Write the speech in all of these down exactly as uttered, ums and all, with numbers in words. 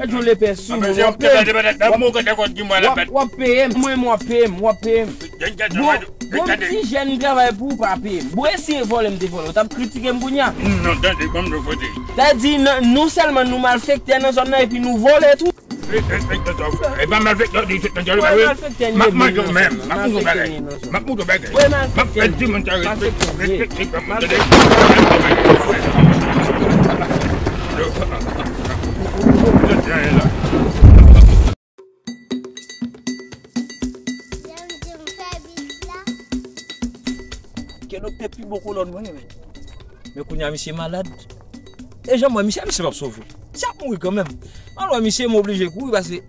Gad yon lepè sou moun, w ap peye m. W ap, w ap peye m, mwen, mwen w ap peye m, w ap peye m. Bon, bon, m ti jèn, m travay pou ou pa peye m. Bon, eseye vòlè m te vòlè, ou t ap kritike m kounye a. Non, tande, ban m yon kote. Sa di, non, nou sèlman nou malfektè nan zòn nan epi nou vòlè tou. E pa malfektè, di se nan djòl, wi. M ap manje w menm. M ap manje w bagay. M ap manje w bagay. M ap fè timoun sa respekte, respekte, respekte. Ke doktè pi bon kolòn mwen, men. Men kounye a misye malad. E jan m wè misye, misye p ap sove. Misye ap mouri kanmenm. Alò misye, m oblije kouri paske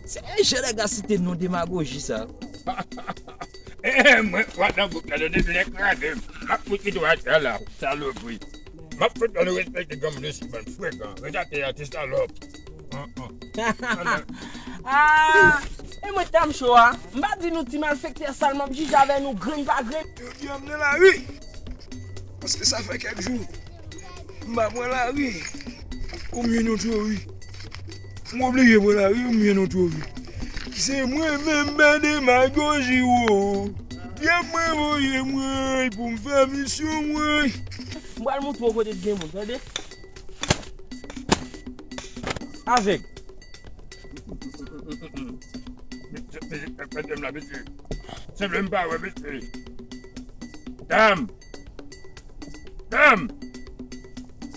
se jan nèg la site non demagoji sa. Eh, mwen, w ap nan gwoup la, tande, nèg kraze m. M ap fout kite w atè la, salopri. M ap fout nou respekte granmoun isi, bann frekan. Ret atè a, ti salòp. Ah, e mwen t ap cho a. M pa di nou ti malfektè sal, m ap jije avè nou grenn pa grenn. Yo di m nan lari. Paske sa fè kèk jou. M pa pran lari. Ou m jwenn yon tchori. M oblije pran lari, ou m jwenn yon tchori. Se mwen menm, pa demagoji, wo. Pyè mwen voye mwen pou m fè misyon mwen. M pral montre w kote t gen moun, tande? Avèg. Mesye, mesye, mesye, mesye, mesye. Sanble m pa wè mesye. Dam! Dam!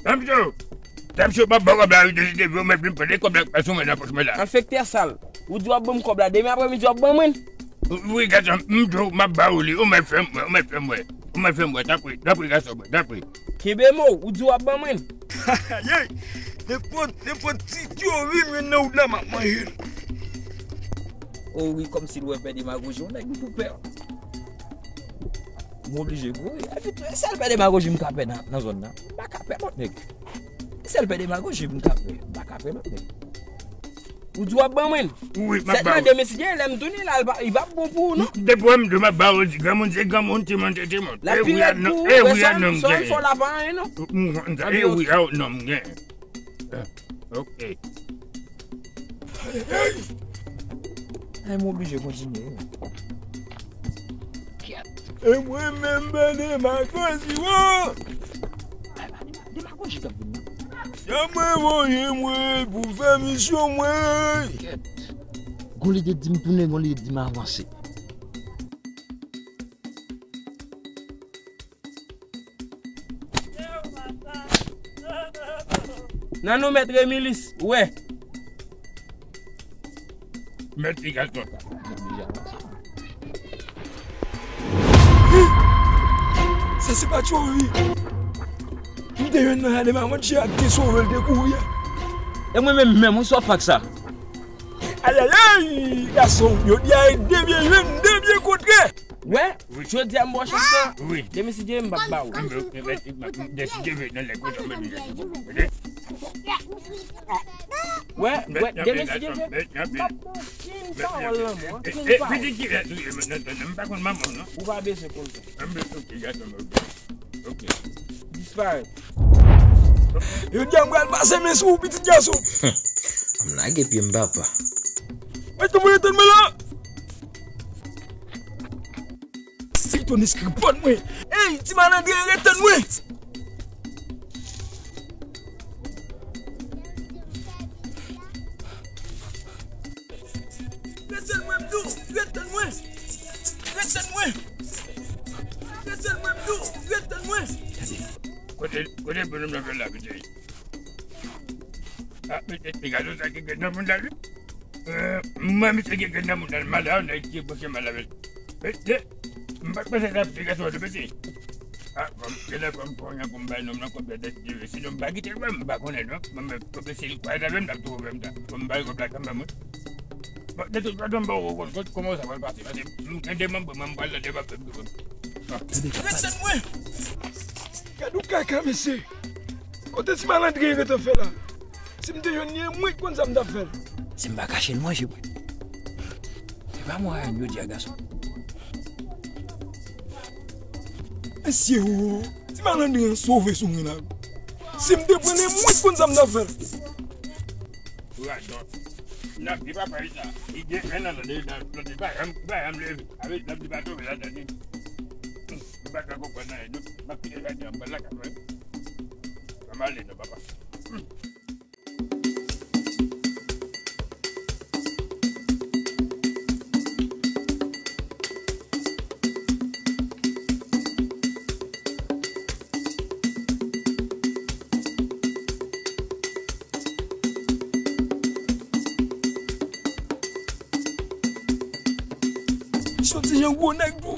Dam cho! Dam cho, m ap ba w kòb la, wi, de, de, de, ou mèt vin pran de kòb la k pa sou mwen nan pòch mwen la. Malfektè sal. Ou di w ap ban m kòb la, demen apremidi w ap ban mwen l. Wi, gason, m di w, m ap ba ou li, ou mèt fè m wè, ou mèt fè m wè. Ou mèt fè m wè, tanpri, tanpri, gason mwen, tanpri. Kenbe mo, ou di w ap ban mwen l. Ayayay! Nenpòt, nenpòt ti tchori m jwenn nan wout la, m ap manje l. O wi, kòmsi l wè pè demagoji, yon nèg m pou pè. M oblije kouri. Epi tou, e sèl pè demagoji m ka pè nan, nan zòn nan. M pa ka pè lòt nèg. E sèl pè demagoji m ka pè. M pa ka pè lòt nèg. Ou di w ap ban mwen l? Wi, m ap ba ou. Sèlman demen si gen lè m tounen la, li pa, li p ap bon pou ou, non. Depi w wè m di w m ap ba ou, di granmoun se granmoun, timoun se timoun. L ap pi rèd pou ou, wè sa, sa w fè w la pa anyen, non. M konn sa, e wi a w non m gen. Ok. Ay, m oblije kontinye, wi. E mwen menm, pa demagoji, wo! Demagoji k ap vin nan. Sa mwen voye mwen pou fè misyon mwen. Kèt. Gon lide di m tounen, gon lide di m avanse. Nan non mèt Remilis, wè. Mèt Pigason. Sa se pa tchori. M te jwenn nan jade mamann che ak te sove l te kouri a. E mwen menm, menm, wi, sa w ap fè ak sa? Ayayay, gason, yo di a e de pye jwenn, de pye kontre. Wè, jodi a m ba w chans lan. Wi. Demen si Dye vle m p ap ba ou. Demen si Dye vle nan lè konsa mwen vin jwenn ou. Wè, wè, demen si Dye vle m p ap ba w okenn pawòl lanmò, okenn pawòl. Pitit ki lè touye mwen nan zòn nan, m pa konn manman w non. Ou pa bezwen konn sa. M bezwen ki gason mwen. Ok. Disparèt. Yo di a m pral pase men sou ou, pitit gason. M lage pye m, papa. Mwen tonbe, mwen tann mwen la. Seyton eskri bann mwen. Ey, ti malandren, ret tann mwen. Ret tann mwen, m di w, ret tann mwen. Ret tann mwen. Ret tann mwen, m di w, ret tann mwen. Kote, kote bonòm nan fè la, mesye? Ah, mesye, ti gason sa ki gen nan moun la, wi. Euh, mwen, mesye, ki gen nan moun la, mal la, nèg ki bouche mal la, mesye. Mesye, m pa t panse sa, ti gason, mesye. Ah, bon, genlè fò m pran yon pou m bay nonm nan kòb la dèt diri. Sinon, m pa kite l, m pa konnen, non. Mwen menm, kòb la, si l kwaze avè m, l ap tou ouvè m ta. Fò m bay kòb la kanmenm, wi. Bon, de tout fason, m pa wè kòman sa pral pase, paske m gen de manm mwen, m pral nan de manm mwen. Gade kaka. Gade yon kaka, mesye. Kote ti malandren rete fè la? Si m te jwenn li, e mwen ki konn sa m t ap fè l. Si m pa kache l, manje mwen. Se pa mwen, yo di a gason. Mesye, o, ti malandren an sove sou mwen la. Si m te pran l, e mwen ki konn sa m t ap fè l. Radòt. N ap di papa l sa. Li gen en an nan de, nan, nan de, pa janm, pa janm leve. Avè, n ap di pa tonbe ladan li. M pa ka konprann anyen, non. M ap kite sa di an, m pral lakay mwen. Ann ale non, papa. Soti jan gwo nèg tou.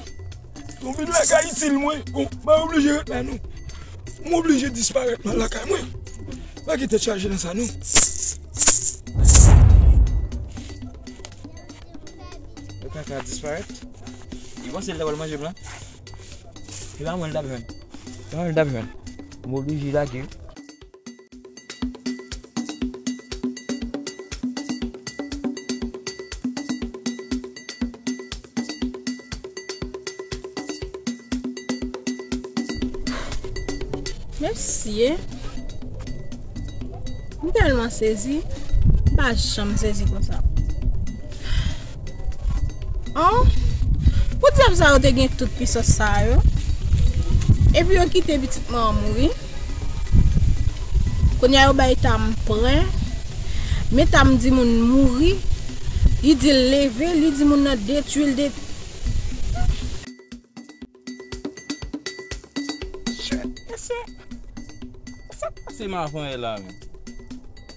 Yon vin lakay itil mwen. Bon, mwen oblije ret la non. Mwen oblije disparèt nan lakay mwen. Pa gen tèt chaje nan sa non. Yo kaka disparèt. Li panse l ta pral manje m la. Se pa mwen l t ap jwenn. Se pa mwen l t ap jwenn. M oblije lage. Mesye, m tèlman sezi, m pa janm sezi konsa. An, pou dyab sa yo te gen tout pisans sa yo, epi yo kite pitit mwen an mouri. Kounye a yo bay Tam prè, men Tam di moun mouri, li di l leve, li di moun nan detwi l, detwi. Shit, mesye. Sa k pase m avanyè la menm?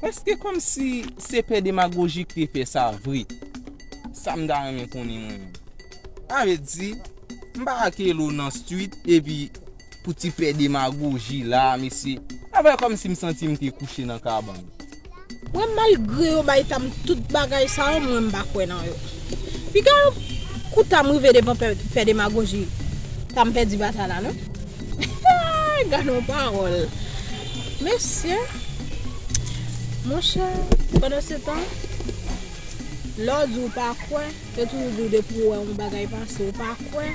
Èske kòmsi se pè demagoji ki te fè sa vre? Sa m ta renmen konnen mwen menm. Sa vle di, m pa ak Elo nan street, epi pou ti pè demagoji la, mesye. Sa fè kòmsi m santi m te kouche nan kabann. Mwen, malgre yo bay Tam tout bagay sa yo, mwen, m pa kwè nan yo. Piga yo, kou Tam rive devan pè, pè demagoji, Tam pèdi batay la, non? Gad yon pawòl. Mesye, monchè, pandan se tan, lè w di w pa kwè, yo toujou di w depi w wè yon bagay pase, w pa kwè.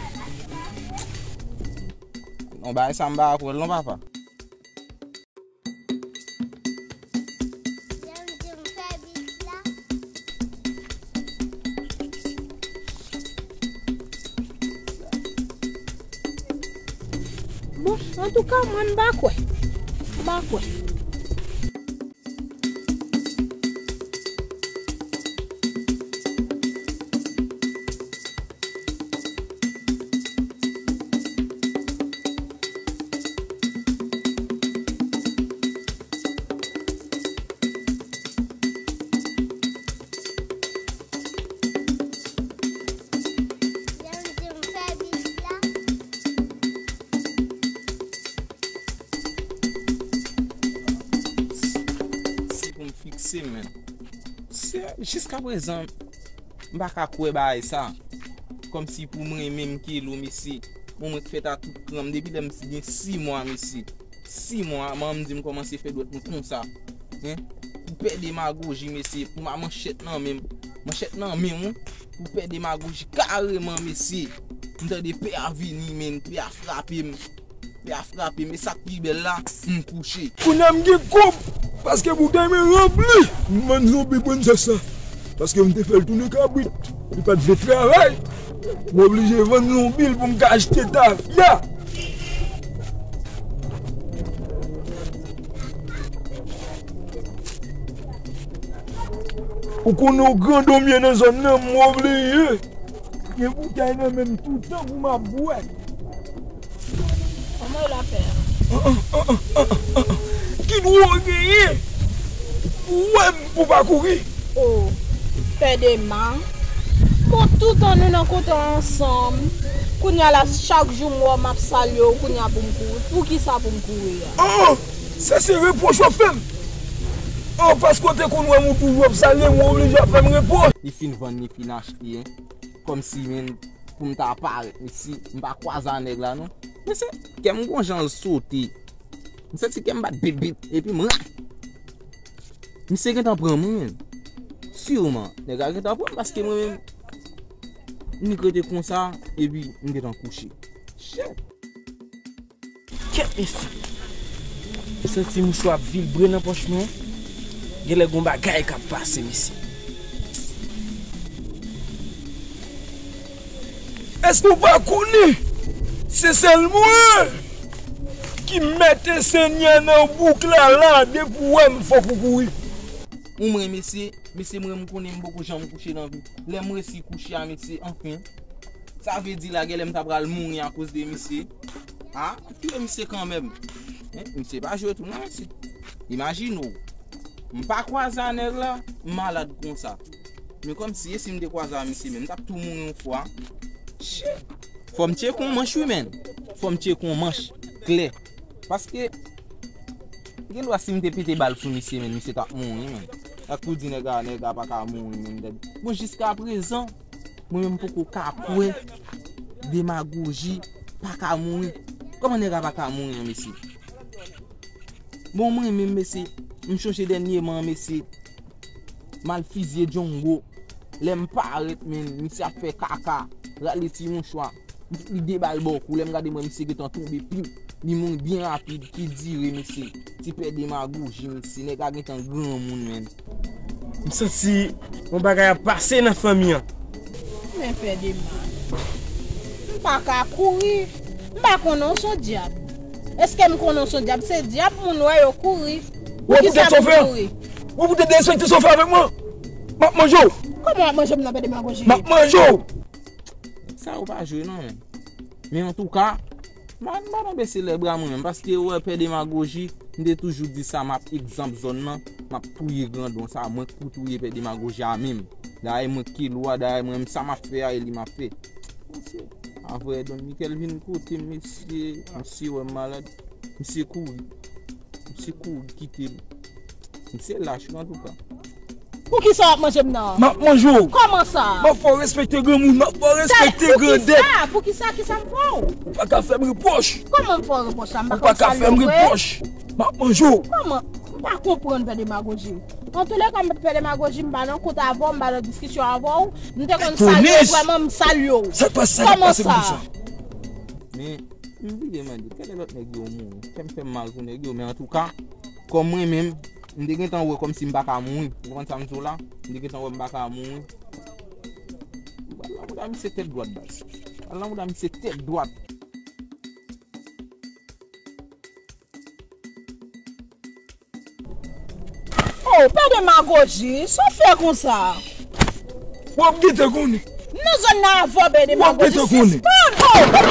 Non, bagay sa m pa kwè l non, papa. Bon, antouka, mwen, m pa kwè. M pa kwè. Si pou m fikse m menm. Se, jiskaprezan, m pa ka kwè bagay sa. Kòmsi pou mwen menm Kelo, mesye. Bon, mwen k fèt a tout kran m. Depi lè m gen sis mwa, mesye. Sis mwa, manman m di m kòmanse fè dwèt mwen konsa. Hen? Pou pè demagoji, mesye. Pou ma manchèt nan men m. Manchèt nan men w. Pou pè demagoji kareman, mesye. M tande pè a vini, men pè a frape m. Pè a frape m, e sa k pi bèl la, m kouche. Kounye a m gen kob, paske boutèy mwen ranpli. M vann zonbi prensès la, paske m te fè l tounen kabrit. Li pa t vle travay. M oblije vann zonbi l pou m ka achte tafya. Ou konnen w grandon m ye nan zòn nan, m oblije gen boutèy nan men m toutan pou m ap bwè. Kòman yo lapè a? Ki dwa w genyen pou wè m pou pa kouri? O, pè Dema. Bon, toutan nou nan kote ansanm, Kounye a la, chak jou m wè w, m ap salye w, kounye a pou m kouri. Poukisa pou m kouri a? Oh! Sa se repwòch w ap fè m? Oh, paske w te konn wè m, ou toujou ap salye m, ou oblije ap fè m repwòch. Li fin vann, li fin achte, en. Kòmsi, menm, pou m ta parèt, mesye, m pa kwaze a nèg la, non. Mesye, kè m gon jan l sote. M santi kè m bat bip bip, epi m ran. Misye gentan pran mwen menm. Siman, nèg la gentan pran m paske mwen menm, m nik rete konsa, epi m gentan kouche. Shit! Kèt mesye! M santi mouchwa ap vilbre nan pòch mwen. Genlè gon bagay k ap pase, mesye. Èske w pa konnen se sèl mwen ki mèt e senyè nan bouk la la, depi w wè m fòk ou kouri. Ou mwen, mesye, mesye, mwen, m konnen m poko janm kouche nan vi. Lè m resi kouche a, mesye, anfen. Sa vle di la, genlè m ta pral mouri akoz de misye. A, m ap touye misye kanmenm. En, misye pa jwe tou non, mesye. Imajine w. M pa kwaze a nèg la, m malad konsa. Men kòmsi, e si m te kwaze a misye menm, m t ap tou mouri yon fwa. Shit! Fò m tcheke yon manch wi, menn. Fò m tcheke yon manch klè. Paske, gen dwa si m te pete bal sou misye, menn, misye t ap mouri, menn. Ak pou di nèg la, nèg la pa ka mouri, menn. Bon, jiskaprezan, mwen menm poko ka kwè demagoji pa ka mouri. Kòman nèg la pa ka mouri an, mesye? Bon, mwen menm, mesye, m chonje dènyeman, mesye, m al fizye Djongo. Lè m parèt, menn, misye ap fè kaka, rale ti mouchwa. M fout li de bal bò kou. Lè m gade, m wè misye gentan tonbe, pim. Li mouri byen rapid, ki dire, mesye. Ti pè demagoji, mesye. Nèg la gentan granmoun, menn. M santi yon bagay ap pase nan fanmi an. Men pè demagoji. M pa ka kouri. M pa konnen w se yon dyab. Èske m konnen w se yon dyab? Se dyab moun wè yo kouri. Ou poutèt sofè an. Ou poutèt derespekte sofè avèk mwen. M ap manje w. Kòman w ap manje m nan pè demagoji? M ap manje w. Sa yo pa jwe non, menn. Men antouka, m pa, m pa nan bese lèbra mwen menm, paske ou wè pè demagoji, m te toujou di sa, m ap egzanp zòn nan, m ap touye grandon sa, mwen k pou touye pè demagoji a menm. Dayè mwen k kilou a, dayè mwen menm sa m ap fè a, e li m ap fè. Mesye, a vrè, Don Michel vin kote m, mesye, misye wè m malad, misye kouri. Misye kouri kite m. Misye lach wi antouka. Poukisa w ap manje m nan? M ap manje w. Kòman sa? M ap fè w respekte granmoun, m ap fè w respekte grandèt. Poukisa? Poukisa? Kisa m fè w? Ou pa ka fè m repwòch. Kòman m fè w repwòch la? M pa konn sa l ye vre. Ou pa ka fè m repwòch. M ap manje w. Kòman? M pa konprann pè demagoji. Antouleka, m pa t fè demagoji, m pa nan kont avè w, m pa nan diskisyon avè w. M te konn sa l ye vrèman, m salye w. Sa k pase, sa k pase konsa? Kòman sa? Men, m bliye mande, kèlè lòt nèg yo mouri? Kè m fè m mal pou nèg yo, men antouka, kòm mwen menm, m te gentan wè kòmsi m pa ka mouri. Ou konprann sa m di w la? M te gentan wè m pa ka mouri. Bal nan mouda misye tèt dwat, baz. Bal nan mouda misye tèt dwat. Oh, pè demagoji, sa w fè konsa? W ap gentan konnen. M nan zòn nan avè w, pè demagoji, sispann! Oh, pè